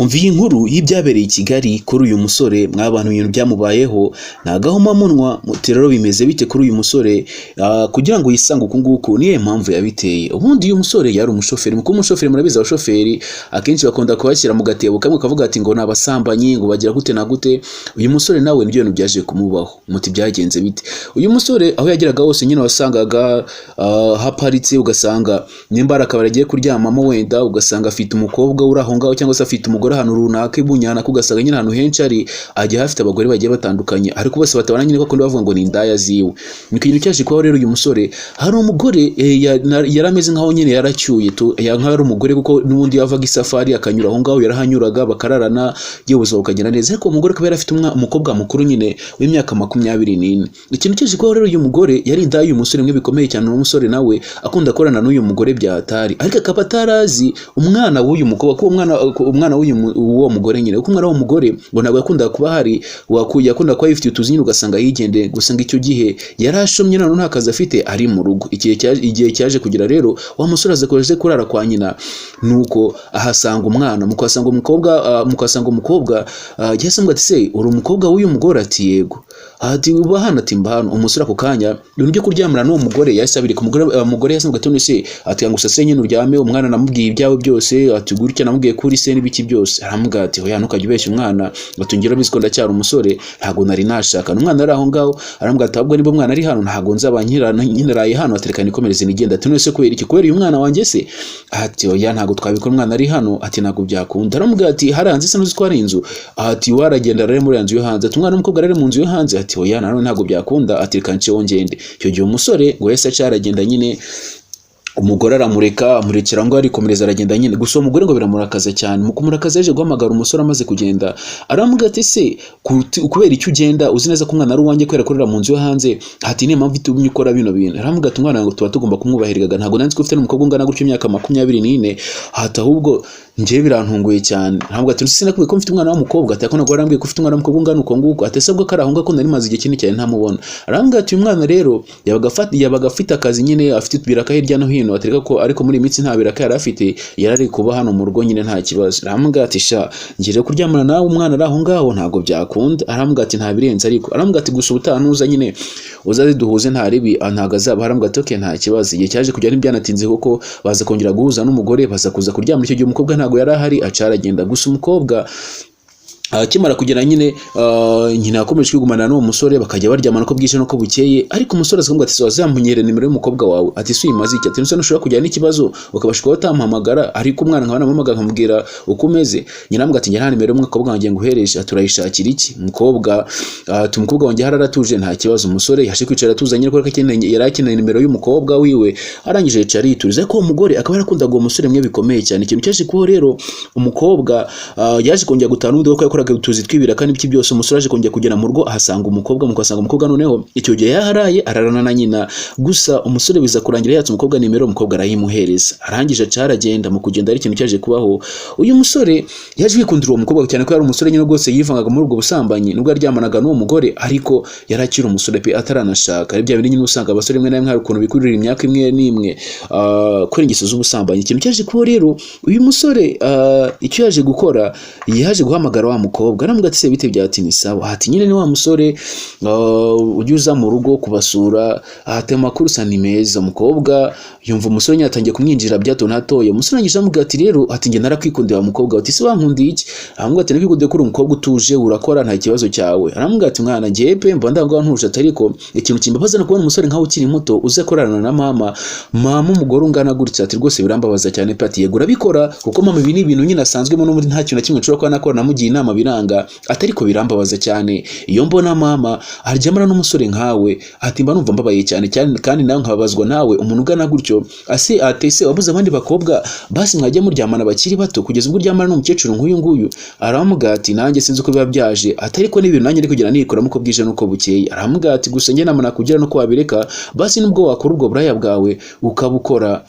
Umva iyi nkuru y'ibyabereye i Kigali kuri uyu musore. Mwabantu, ibintu byamubayeho ni agahomamunwa. Muti rero bimeze bite kuri uyu musore? Kugira ngo yisange uku nguku, niyo mpamvu yabiteye. Ubundi uyu musore yari umushoferi. Mu kuba umushoferi, murabizi abashoferi akenshi bakunda kubashyira mu gatebo kamwe, kavuga ati ngo ni abasambanyi, ngo bagira gute na gute. Uyu musore nawe nibyo bintu byaje kumubaho. Muti byagenze bite? Uyu musore aho yageraga hose nyine wasangaga haparitse, ugasanga nimba ari akabari agiye kuryamamo, wenda ugasanga afite umukobwa uri aho ngaho, cyangwa se afite umugore ahantu runaka ibunyana, ugasanga nyine ahantu henshi ari agiye afite abagore bagiye batandukanye, ariko bose batabana nyine, kuko bavuga ngo ni indaya ziwe. Ni ikintu cyaje kubaho rero. Uyu musore hari umugore yari ameze nkaho nyine yaracyuye tu, nkaho ari umugore, kuko n'ubundi yavaga isafari akanyura aho ngaho, yarahanyuraga bakararana, yewe ubuzima bukagenda neza. Ariko uwo mugore akaba yari afite umukobwa mukuru nyine w'imyaka 24. Ikintu cyaje kubaho rero, uyu mugore yari indaya y'uyu musore mwe bikomeye cyane. Uwo musore nawe akunda gukorana n'uyu mugore bya hatari, ariko akaba atarazi umwana w'uyu mukobwa, ko umwana w'uwo mugore nyine, kuko umwana w'uwo mugore ngo ntabwo yakundaga kuba ahari, yakundaga kuba yifitiye utuzi nyine, ugasanga yigendeye. Gusa ngo icyo gihe yari ashomye, none nta kazi afite, ari mu rugo. Igihe cyaje kugira rero, wa musore aza kuza kurara kwa nyina, nuko ahasanga umwana, mukuhasanga umukobwa, mukuhasanga umukobwa, yahise amubwira ati: "Se uri umukobwa w'uyu mugore?" Ati: "Yego." Ati: "Uba hano?" Ati: "Mba hano." Umusore ako kanya ibintu byo kuryamana n'uwo mugore yahise abireka. Umugore yahise amubwira ati: "None se," ati, "ngo usase nyine uryame, umwana namubwiye ibyawe byose," ati, "gutya namubwiye ko uri se n'ibiki byose." Aramubwira ati: "Oya, ntukajya ubeshya umwana," ati, "ngira urabizi ko ndacyari umusore, ntabwo nari nashaka." Umwana ari aho ngaho. Aramubwira ati: "Ahubwo niba umwana ari hano, ntabwo nzaba nkiraye hano," ati, "reka nikomereze nigenda." Ati: "None se kubera iki? Kubera uyu mwana wanjye se?" Ati: "Oya, ntabwo twabikora umwana ari hano," ati, "ntabwo byakunda." Aramubwira ati: "Hari hanze se ntuzi ko hari inzu?" Ati: "Waragenda rero muri iyo nzu yo hanze." Ati: "Umwana w'umukobwa rero mu nzu yo hanze?" Ati: "Oya, nanone ntabwo byakunda," ati, "reka nceho ngende." Icyo gihe umusore ngo yahise aca aragenda nyine, umugore aramureka, amurekera ngo arikomereza, aragenda nyine. Gusa uwo mugore ngo biramurakaza cyane. Mu kumurakaza, yaje guhamagara umusore amaze kugenda, aramubwira ati: "Se kubera icyo ugenda uzi neza ko umwana ari uwanjye, kubera kurera mu nzu yo hanze?" Ati: "Niyo mpamvu itumye ukora bino bintu." Aramubwira ati: "Umwana ngo tuba tugomba kumwubahirizaga, ntabwo nari nzi ko ufite n'umukobwa ungana gutyo, imyaka 24." Ati: "Ahubwo njyewe birantunguye cyane." Ntabwo ati: "Sinakubwiye ko mfite umwana w'umukobwa?" Ati: "Ariko ntabwo warambwiye ko ufite umwana w'umukobwa ungana uko nguko." Ati: "Ese bwo kari aho ngaho, ko nari maze igihe kinini cyane ntamubona?" Arambwira ati: "Uyu mwana rero yabaga afite akazi nyine, afite ibiraka hirya no hino," ati, "ko ariko muri iyi minsi nta biraka yari afite, yari ari kuba hano mu rugo nyine, nta kibazo." Arambwira ati: "Sha, ngiye kuryamana nawe umwana ari aho ngaho, ntabwo byakunda." Arambwira ati: "Nta birenze." Ariko arambwira ati: "Gusa ubutaha nuza nyine uzaze duhuze, nta ribi, ntabwo azaba." Arambwira ati: "Okay, nta kibazo." Igihe cyaje kujya ntibyanatinze, kuko baza kongera guhuza n'umugore, baza kuza kuryama. Icyo gihe umukobwa ntabwo yari ahari, aca aragenda. Gusa umukobwa akimara kugera nyine, nyina yakomeje kwigumana n'uwo musore, bakajya baryamana uko bwije n'uko bukeye. Ariko umusore aza kumubwira ati: "Wazamunyere nimero y'umukobwa wawe." Ati: "Si uyimaze iki?" Ati: "Ntushobora kugira n'ikibazo ukabasha kuba utamuhamagara, ariko umwana nkaba namuhamagara nkamubwira uko umeze." Nyina aramubwira ati: "Njye nta nimero y'umukobwa wanjye nguhereje." Ati: "Urayishakira iki umukobwa?" Ati: "Umukobwa wanjye hari aratuje, nta kibazo." Umusore yaje kwicara atuza nyine, kubera ko yari akeneye nimero y'umukobwa wiwe. Arangije yicara arituriza. Ariko uwo mugore akaba yarakundaga uwo musore mwe bikomeye cyane. Ikintu cyaje kubaho rero, umukobwa yaje kongera gutaha n'ubundi, kuko yakoraga utuzi tw'ibiraka n'ibiki byose. Umusore aje kongera kugera mu rugo, ahasanga umukobwa. Mu kuhasanga umukobwa noneho, icyo gihe yaharaye ararana na nyina. Gusa umusore biza kurangira yatse umukobwa nimero, umukobwa arayimuhereza. Arangije aca aragenda. Mu kugenda ari ikintu cyaje kubaho, uyu musore yaje kwikundira uwo mukobwa cyane, ko yari umusore nyine rwose yivangaga muri ubwo busambanyi, nubwo yaryamanaga n'uwo mugore, ariko yari akiri umusore pe, ataranashaka. Ari bya bindi nyine usanga abasore rimwe na rimwe hari ukuntu bikururira imyaka imwe n'imwe, kubera ingeso z'ubusambanyi. Ikintu cyaje kubaho rero, uyu musore icyo yaje gukora, yaje guhamagara wa mukobwa, aramubwira ati: "Se bite bya?" Ati: "Ni sawa." Ati: "Nyine ni wa musore ujya uza mu rugo kubasura." Ati: "Amakuru usa ni meza." Umukobwa yumva umusore nyine atangiye kumwinjira bya hato na hatoya. Umusore arangije aramubwira ati: "Rero," ati, "njye narakwikundiye wa mukobwa." Ati: "Se wankundiye iki?" Aramubwira ati: "Nakwikundiye ko uri umukobwa utuje, urakora, nta kibazo cyawe." Aramubwira ati: "Mwana, njyewe pe mba ndangwa ntuje," ati, "ariko ikintu kimbabaza no kubona umusore nkawe ukiri muto uze kurarana na mama umugore ungana gutya." Ati: "Rwose birambabaza cyane pe." Ati: "Yego, urabikora kuko mama ibi ni ibintu nyine asanzwemo, n'ubundi nta kintu na kimwe nshobora kuba nakora, namugiye inama biranga." Ati: "Ariko birambabaza cyane iyo mbona mama aryamana n'umusore nkawe." Ati: "Mba numva mbabaye cyane cyane, kandi nawe nkababazwa nawe, umuntu ugana gutyo ase." Ati: "Ese wabuze abandi bakobwa basi mwajya muryamana bakiri bato, kugeza ubwo uryamana n'umukecuru nk'uyu nguyu?" Aramubwira ati: "Nanjye sinzi uko biba byaje," ati, "ariko n'ibintu nanjye ndi kugira nikoramo uko bwije n'uko bukeye." Aramubwira ati: "Gusa njye nama nakugira nuko wabireka basi, nubwo wakora ubwo buraya bwawe ukabukora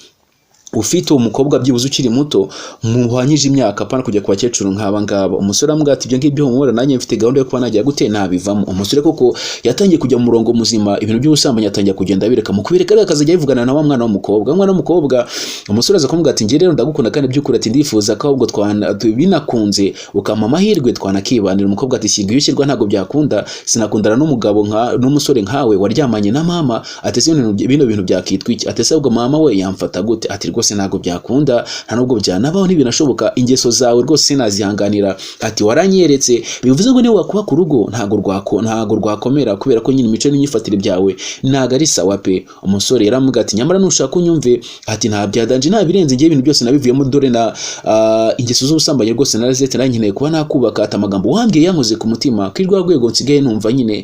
Ufite uwo mukobwa byibuze ukiri muto muhwanyije imyaka, apana kujya ku bakecuru nk'aba ngaba. Umusore aramubwira ati: "Ibyo ngibyo humura, nanjye mfite gahunda yo kuba najya gute nabivamo." Umusore koko yatangiye kujya mu murongo muzima, ibintu by'ubusambanyi atangiye kugenda abireka. Mu kubireka rero, akazajya yivugana na wa mwana w'umukobwa. Umwana w'umukobwa, umusore aza kumubwira ati: "Njye rero ndagukunda kandi by'ukuri," ati: "Ndifuza ko ahubwo twana binakunze ukampa amahirwe twanakibanira." Umukobwa ati: "Shyirwa iyo ushyirwa, ntabwo byakunda, sinakundana n'umugabo nka n'umusore nkawe waryamanye na mama." Ati: "Se bino bintu byakitwa iki?" Ati: "Se ahubwo mama we yamfata gute?" Ati: "Rwose ntabwo byakunda, nta nubwo byanabaho, ntibinashoboka, ingeso zawe rwose sinazihanganira." Ati: "Waranyeretse, bivuze ngo niba wakubaka urugo ntabwo rwakomera, kubera ko nyine imico n'imyifatire byawe ntabwo ari sawa pe." Umusore yaramubwira ati: "Nyamara nushaka unyumve," ati: "Nta byadanje, nta birenze, ngiye ibintu byose nabivuyemo, dore na ingeso z'ubusambanyi rwose narazetse, nanjye nkeneye kuba nakubaka." Ati: "Amagambo wambwiye yankoze ku mutima kuri rwa rwego nsigaye numva nyine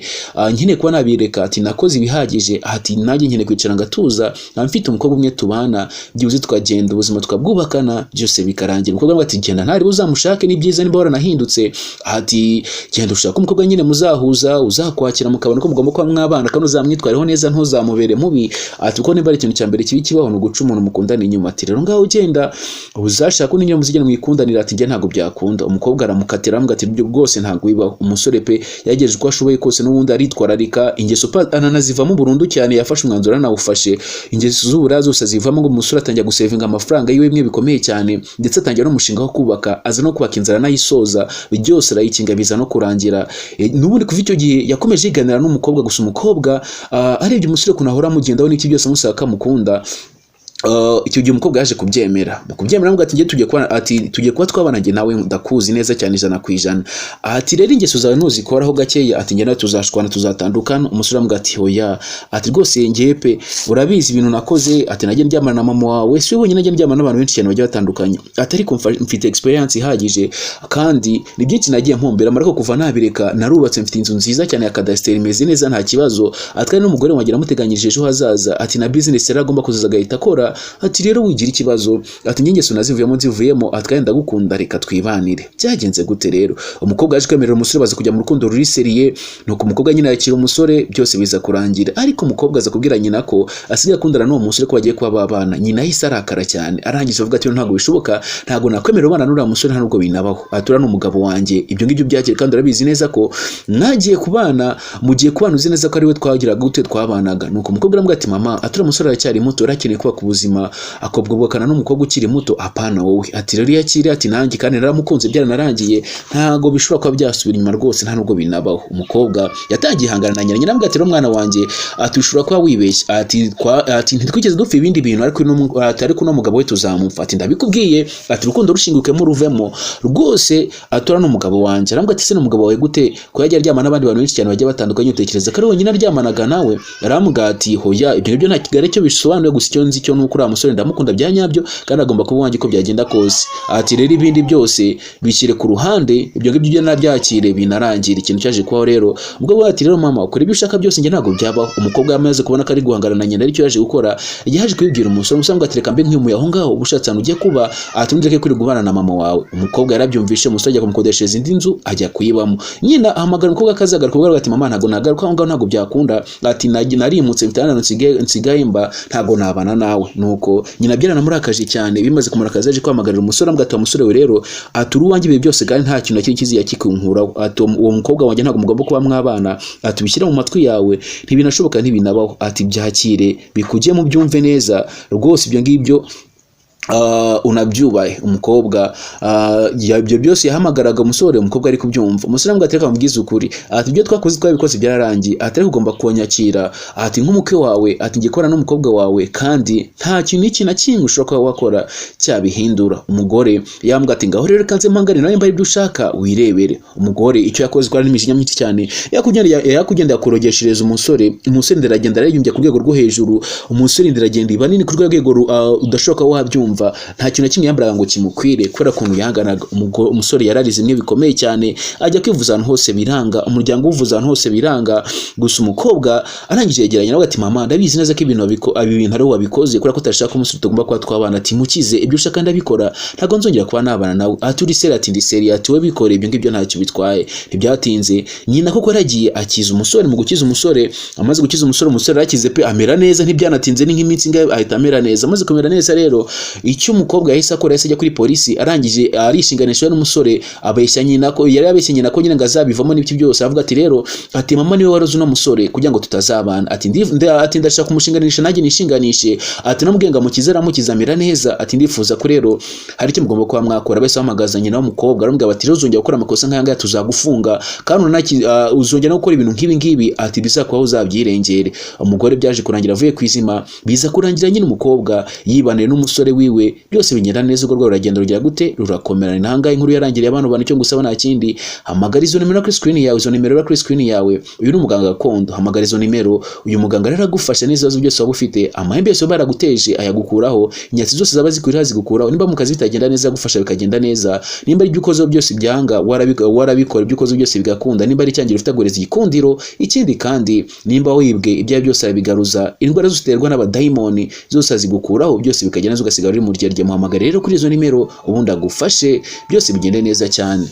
nkeneye kuba nabireka." Ati: "Nakoze ibihagije," ati: "Nanjye nkeneye kwicara ngatuza, nkaba mfite umukobwa umwe tubana, byibuze tukagenda ubuzima tukabwubakana, byose bikarangira." Umukobwa aravuga ati: "Genda, ntari uzamushake, ni byiza niba waranahindutse." Ati: "Genda ushake umukobwa nyine muzahuza, uzakwakira, mukabona ko mugomba kuba mwabana, kandi uzamwitwareho neza, ntuzamubere mubi." Ati: "Kuko niba ari ikintu cya mbere kibi kibaho ni uguca umuntu mukundana inyuma." Ati: "Rero ngaho ugenda uzashaka undi nyine muzigera mwikundanira." Ati: "Njye ntabwo byakunda." Umukobwa aramukatira, aramubwira ati: "Ibyo rwose ntabwo bibaho." Umusore pe yagejeje uko ashoboye kose, n'ubundi aritwararika, ingeso ananazivamo burundu cyane. Yafashe umwanzuro, aranawufashe, ingeso z'uburaya zose azivamo. Ngo umusore atangira gusevinga amafaranga yiwe bimwe bikomeye cyane, ndetse atangira n'umushinga wo kubaka, aza no kubaka inzara anayisoza, byose arayikinga, biza no kurangira. N'ubundi kuva icyo gihe yakomeje yiganira n'umukobwa gusa. Umukobwa arebye umusore ukuntu ahora amugendaho n'iki byose, amusaba ko amukunda. Icyo gihe umukobwa yaje kubyemera. Mu kubyemera aramubwira ati: "Njye tugiye kuba," ati: "tugiye kuba twabana njye nawe, ndakuzi neza cyane 100%." Ati: "Rero ingeso zawe nuzikoraho gakeya," ati: "njye nawe tuzashwana, tuzatandukana." Umusore aramubwira ati: "Hoya," ati: "rwose njye pe urabizi ibintu nakoze," ati: "nagiye ndyamana na mama wawe, si we wenyine, nagiye ndyamana n'abantu benshi cyane bagiye batandukanye," ati: "ariko mfite experience ihagije kandi ni byinshi nagiye mpomberamo, ariko kuva nabireka narubatse, mfite inzu nziza cyane ya kadasiteri imeze neza, nta kibazo," ati: "kandi n'umugore wanjye namuteganyirije ejo hazaza," ati: "na business yari agomba kuzaza agahita akora." Ati: "Rero wigira ikibazo," ati: "njye ingeso nazivuyemo, nzivuyemo," ati: "kandi ndagukunda, reka twibanire." Byagenze gute rero? Umukobwa yaje kwemerera umusore, baza kujya mu rukundo ruri sérieux. Nuko umukobwa nyine yakira umusore, byose biza kurangira, ariko umukobwa aza kubwira nyina ko asigaye akundana n'uwo musore, ko bagiye kuba babana. Nyina yahise arakara cyane, arangije avuga ati: "Ntabwo bishoboka, ntabwo nakwemerera ubana n'uriya musore, nta nubwo binabaho." Ati: "Uriya ni umugabo wanjye, ibyo ngibyo byakire, kandi urabizi neza ko mwagiye kubana, mugiye kubana uzi neza ko ari we twagiraga gute twabanaga." Nuko umukobwa aramubwira ati: "Mama," ati: "uriya musore aracyari muto, arakeneye kubaka ubuzima, akobwubakana n'umukobwa ukiri muto, apana wowe." Ati: "Rero iyo akiri," ati: "nanjye kandi naramukunze, byaranarangiye, ntabwo bishobora kuba byasubira inyuma rwose, nta nubwo binabaho." Umukobwa yatangiye ihangana na nyina. Nyina aramubwira ati: "Rero mwana wanjye," ati: "ushobora kuba wibeshya," ati: ati: "ntitwigeze dupfa ibindi bintu, ariko ati: ariko uno mugabo we tuzamupfa," ati: "ndabikubwiye," ati: "urukundo rushingukemo ruvemo rwose," ati: "uriya ni umugabo wanjye." Aramubwira ati: "Se ni umugabo wawe gute ko yajya aryamana n'abandi bantu benshi cyane bagiye batandukanye, utekereza ko ari wenyine aryamanaga nawe?" Aramubwira ati: "Hoya, ibyo ngibyo nta kigali cyo bisobanuye, gusa icyo nzi cyo ni uko uriya musore ndamukunda bya nyabyo kandi agomba kuba uwanjye uko byagenda kose." Ati: "Rero ibindi byose bishyire ku ruhande, ibyo ngibyo byo nabyakire binarangire." Ikintu cyaje kubaho rero, ubwo ati: "Rero mama, ukora ibyo ushaka byose, njye ntabwo byabaho." Umukobwa yamaze kubona ko ari guhangana na nyina, aricyo yaje gukora, yaje kubibwira umusore. Umusore ngo ati: "Reka mbe nkwimuye aho ngaho, uba ushatse ahantu ugiye kuba," ati: "ndeke kwirirwa ubana na mama wawe." Umukobwa yarabyumvishe, umusore ajya kumukodeshereza indi nzu, ajya kuyibamo. Nyina ahamagara umukobwa akazagaruka, umukobwa ati: "Mama, ntabwo nagaruka aho ngaho, ntabwo byakunda," ati: "narimutse, mfite ahantu nsigaye mba, ntabwo nabana nawe." Nuko nyina byaranamurakaje cyane. Bimaze kumurakaza, yaje kwamagarira umusore, amubwira ati: "Wa musore we rero," ati: "uri uwanjye ibihe byose kandi nta kintu na kimwe kiziya kikunkuraho," ati: "uwo mukobwa wanjye ntabwo mugomba kuba mwabana," ati: "ubishyire mu matwi yawe, ntibinashoboka, ntibinabaho," ati: "byakire bikujye mu byumve neza rwose, ibyo ngibyo unabyubahe." Umukobwa ibyo byose yahamagaraga umusore, umukobwa ari kubyumva. Umusore aramubwira ati: "Reka mubwize ukuri," ati: "ibyo twakoze twabikoze byararangiye," ati: "ariko ugomba kunyakira," ati: "nk'umukwe wawe," ati: "ngiye kubana n'umukobwa wawe kandi nta kintu n'iki na kimwe ushobora kuba wakora cyabihindura." Umugore yambwira ati: "Ngaho rero reka nze mpangane nawe, mba ibyo ushaka wirebere." Umugore icyo yakoze, kwa n'imijinya myinshi cyane, yakugenda yakurogeshereza umusore. Umusore ndiragenda arayumbya ku rwego rwo hejuru, umusore ndiragenda iba nini ku rwego udashobora kuba wabyumva. Urumva, nta kintu na kimwe yambaraga ngo kimukwire kubera ukuntu yanganaga. Umusore yararize imwe bikomeye cyane, ajya kwivuza ahantu hose biranga, umuryango uwuvuza ahantu hose biranga. Gusa umukobwa arangije yegeranya nawe ati: "Mama, ndabizi neza ko ibintu ibi bintu ari wowe wabikoze kubera ko utashaka ko umusore tugomba kuba twabana." Ati: "Mukize, ibyo ushaka ndabikora, ntabwo nzongera kuba nabana nawe." Ati: "Uri sérieux?" Ati: "Ndi sérieux." Ati: "Wowe bikore, ibyo ngibyo ntacyo bitwaye." Ntibyatinze, nyina koko yaragiye akiza umusore. Mu gukiza umusore, amaze gukiza umusore, umusore yarakize pe, amera neza. Ntibyanatinze, ni nk'iminsi ingahe ahita amera neza. Amaze kumera neza rero, icyo umukobwa yahise akora, yahise ajya kuri polisi, arangije arishinganisha n'umusore, abeshya nyina ko yari yabeshye nyina ko nyine ngo azabivamo n'ibiki byose. Avuga ati rero, ati: "Mama niwe waroze uno musore kugira ngo tutazabana." Ati: Ati: "Ndashaka kumushinganisha, nanjye nishinganishe." Ati: "Namubwiye ngo amukize, aramukiza, amera neza." Ati: "Ndifuza ko rero hari icyo mugomba kuba mwakora." Bahise bahamagaza nyina w'umukobwa, aramubwira bati: "Rero uzongera gukora amakosa nk'aya ngaya tuzagufunga, kandi uzongera no gukora ibintu nk'ibi ngibi." Ati: "Bizakubaho uzabyirengere." Umugore byaje kurangira avuye ku izima, biza kurangira nyine umukobwa yibaniye n'umusore wiwe, byose bigenda neza, urwo rwego ruragenda rugera gute, rurakomera. Ni ahangaha inkuru yarangiriye. Abantu bantu, icyo ngusaba nta kindi, hamagara izo nimero kuri screen yawe, izo nimero kuri screen yawe. Uyu ni umuganga gakondo, hamagara izo nimero. Uyu muganga rero aragufasha n'ibibazo byose waba ufite. Amahembe yose baba baraguteje ayagukuraho, inyatsi zose zaba zikurira zigukuraho, nimba mu kazi bitagenda neza agufasha bikagenda neza, nimba ari ibyo ukoze byose byanga warabikora, ibyo ukoze byose bigakunda, nimba ari icyangiro ufite agoreza igikundiro. Ikindi kandi, nimba wibwe ibyawe byose arabigaruza, indwara zose ziterwa n'abadayimoni zose azigukuraho, byose bikagenda neza, ugasigara uri mu ryerye. Muhamagare rero kuri izo nimero, ubundi agufashe byose bigende neza cyane.